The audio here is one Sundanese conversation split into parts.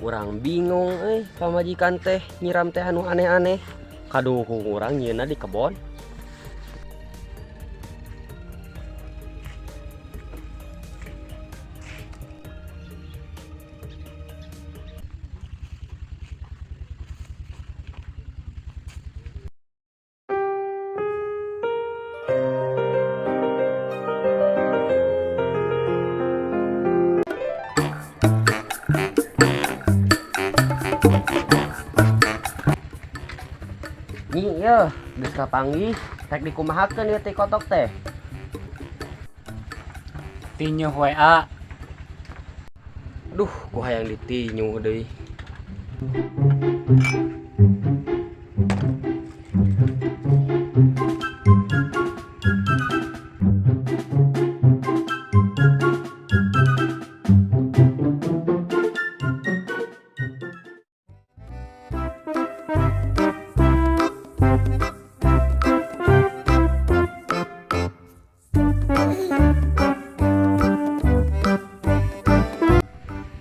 Urang bingung euy, pamajikan teh nyiram teh anu aneh-aneh. Kaduhung urang nyieunna di kebon. Nyi yeuh, geus kapanggih, rek dikumahakeun ieu teh kotok teh. Tinyuh we A. Duh, ku hayang ditinyuh deui.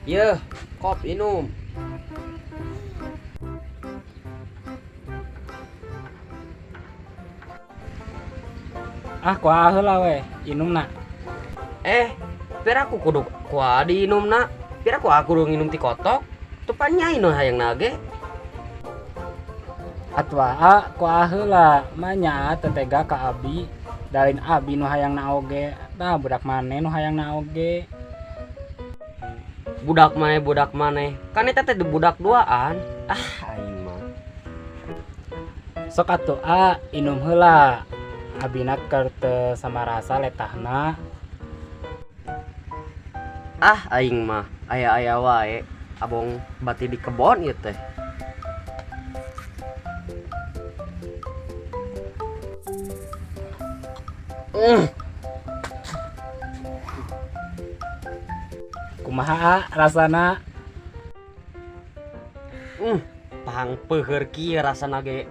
Yeuh, kop inum. Ah, ku A heula we, inumna. Pira aku kudu ku A diinumna? Pira ku A kudu nginum ti kotok? Teu pan nyai nu hayang nage. Atuh A, ku A heula, manya A teu tega ka abi. Dalin abi nu hayang na oge. Tah budak maneh nu hayang na oge. Budak maneh, budak maneh. Kan eta teh budak duaan. Ah, aing mah. Sok atuh A, inum heula. Abina keur teu samarasa letahna. Ah, aing mah aya-aya wae. Abong bati di kebon ieu teh. Kumaha A rasana? Pahang peuheur kieu rasana ge.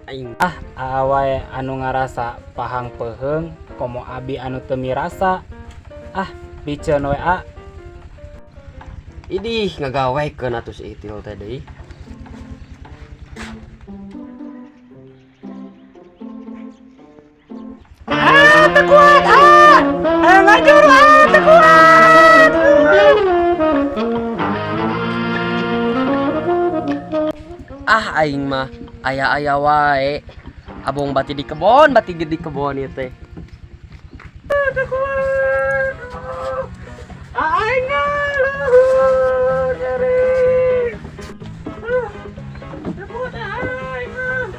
Aing. Ah, aa wae anu ngarasa pahang peuheung komo abi anu teu mirasa. Ah, piceun we A. Idih, ngagawekeun atuh si Itil teh deui. Ah, teu kuat, ah. Ah, ngajur, ah, teu kuat. Ah, aing mah aya-aya wae. Abong bati di kebon, bati di kebon ieu teh. Aing luhur nyeri. Teu kuat, aing.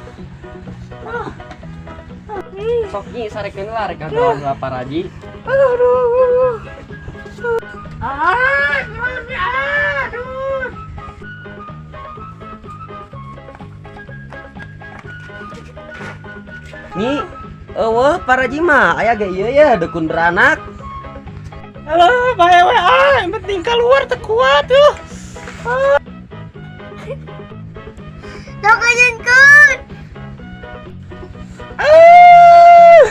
Sok nyi sarekeun lah rek ngagawan heula paraji. Aduh. Ah, aduh. Nyi, eueuh paraji mah aya ge ieu ya dukun beranak. Halo, bae we ah, yang penting keluar teu kuat tuh. Sok ajenkeun. Ah.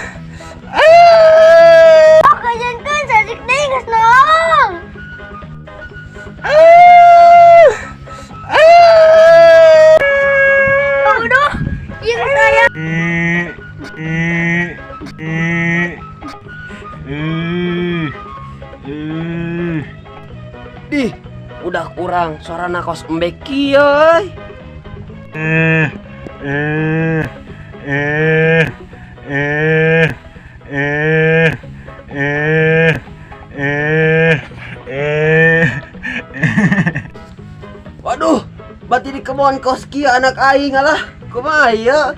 Ah. Sok ajenkeun sadik deui geus nolong. Ah. Ah. Aduh, ieu saya. Dih, udah kurang suarana kos embek kieu euy. Waduh, bati di kebon kos kieu anak aing alah. Kumaha ieu?